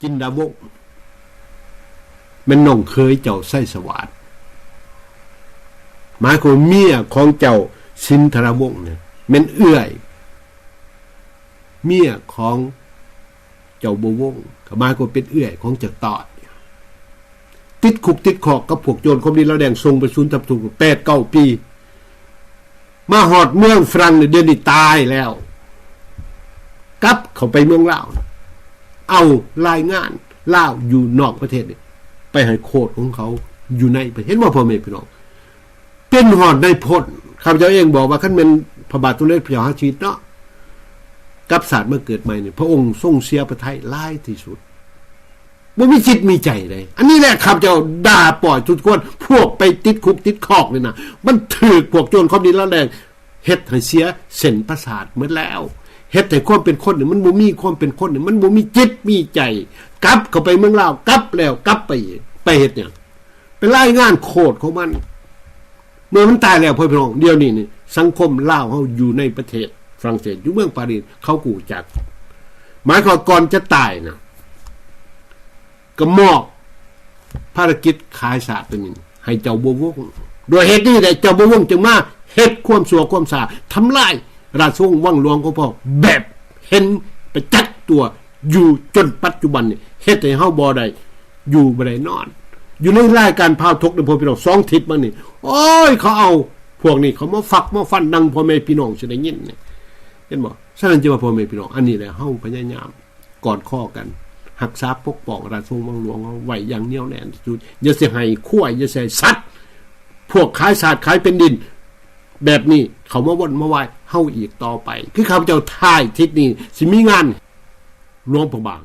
ຈິນດາວົງ ແມ່ນນ້ອງເຂີຍເຈົ້າໄຊສະຫວາດ, ໝາຍຄວາມວ່າເມຍຂອງເຈົ້າສິນທະລາວົງນີ້ແມ່ນເອື້ອຍເມຍຂອງເຈົ້າບົວວົງ, ກໍໝາຍຄວາມເປັນເອື້ອຍຂອງເຈົ້າຕ້ອຍ. ຕິດຄຸກຕິດຄອກກັບພວກໂຈນຄອມມິວນິດລາວແດງ ສົ່ງໄປສູນທັບທຸກແປດເກົ້າປີ, ມາຮອດເມືອງຝຣັ່ງນີ້ ດຽວນີ້ຕາຍແລ້ວ, ກັບເຂົ້າໄປເມືອງລາວ, ເອົາລາຍງານລາວຢູ່ນອກປະເທດນີ້ ໄປໃຫ້ໂຄດຂອງເຂົາຢູ່ໃນປະເທດ. ເຫັນບໍ່ ພໍ່ແມ່ພີ່ນ້ອງ? ເປັນຮອດນາຍພົນ. ຂ້າພະເຈົ້າເອງບອກວ່າ ຄັນແມ່ນພະບາດສົມເດັດພະເຈົ້າຫາຊີວິດເນາະ ກັບຊາດມາເກີດໃໝ່ນີ້ ພະອົງຊົງເສຍພະໄທຫຼາຍທີ່ສຸດ, ບໍ່ມີຈິດມີໃຈເດ້. ອັນນີ້ແຫຼະ ຂ້າພະເຈົ້າດ່າປ່ອຍທຸກຄົນ, ພວກໄປຕິດຄຸກຕິດຄອກນີ້ນະ ມັນຖືກພວກໂຈນຄອມມິວນິດລາວແດງເຮັດໃຫ້ເສຍເສັ້ນປະສາດໝົດແລ້ວ, ເຮັດໃຫ້ຄວາມເປັນຄົນນີ້ມັນບໍ່ມີຄວາມເປັນຄົນ, ມັນບໍ່ມີຈິດມີໃຈ, ກັບເຂົ້າໄປເມືອງລາວ, ກັບແລ້ວກັບໄປອີກ, ໄປເຮັດຫຍັງ? ໄປລາຍງານໂຄດຂອງມັນ. ເມື່ອມັນຕາຍແລ້ວ ພໍ່ແມ່ພີ່ນ້ອງ, ດຽວນີ້ນີ້ ສັງຄົມລາວເຮົາຢູ່ໃນປະເທດຝຣັ່ງເສດ ຢູ່ເມືອງປາຣີ ເຂົາກໍຮູ້ຈັກ. ໝາຍຄວາມວ່າກ່ອນຈະຕາຍນະ ກໍມອບພາລະກິດຂາຍຊາດຕົວນີ້ໃຫ້ເຈົ້າບົວວົງ. ດ້ວຍເຫດນີ້ແຫຼະ ເຈົ້າບົວວົງຈຶ່ງມາເຮັດຄວາມຊົ່ວຄວາມຊ້າ ທຳລາຍລາຊະວົງວັງຫຼວງຂອງພວກເຮົາ ແບບເຫັນປະຈັກຕົວຢູ່ຈົນປັດຈຸບັນນີ້, ເຮັດໃຫ້ເຮົາບໍ່ໄດ້ຢູ່ບໍ່ໄດ້ນອນ. ຢູ່ໃນລາຍການພາວທຸກນະ ພໍ່ແມ່ພີ່ນ້ອງ, ສອງທິດມານີ້ ໂອ້ຍ ເຂົາເອົາພວກນີ້ເຂົາມາຟັກມາຟັນ ດັ່ງພໍ່ແມ່ພີ່ນ້ອງຊິໄດ້ຍິນນີ້ ເຫັນບໍ່? ສະນັ້ນຈຶ່ງວ່າ ພໍ່ແມ່ພີ່ນ້ອງ, ອັນນີ້ແຫຼະ ເຮົາພະຍາຍາມກອດຄໍກັນ ຮັກສາປົກປ້ອງລາຊະວົງວັງຫຼວງເຮົາໄວ້ຢ່າງໜຽວແໜ້ນທີ່ສຸດ. ຢ່າຊິໃຫ້ຄວາຍ, ຢ່າຊິໃຫ້ສັດ ພວກຂາຍຊາດຂາຍແຜ່ນດິນແບບນີ້ ເຂົ້າມາວົນມາວາຍເຮົາອີກຕໍ່ໄປ. ຄືຂ້າພະເຈົ້າທ້າຍທິດນີ້ ຊິມີງານຫຼວງພະບາງ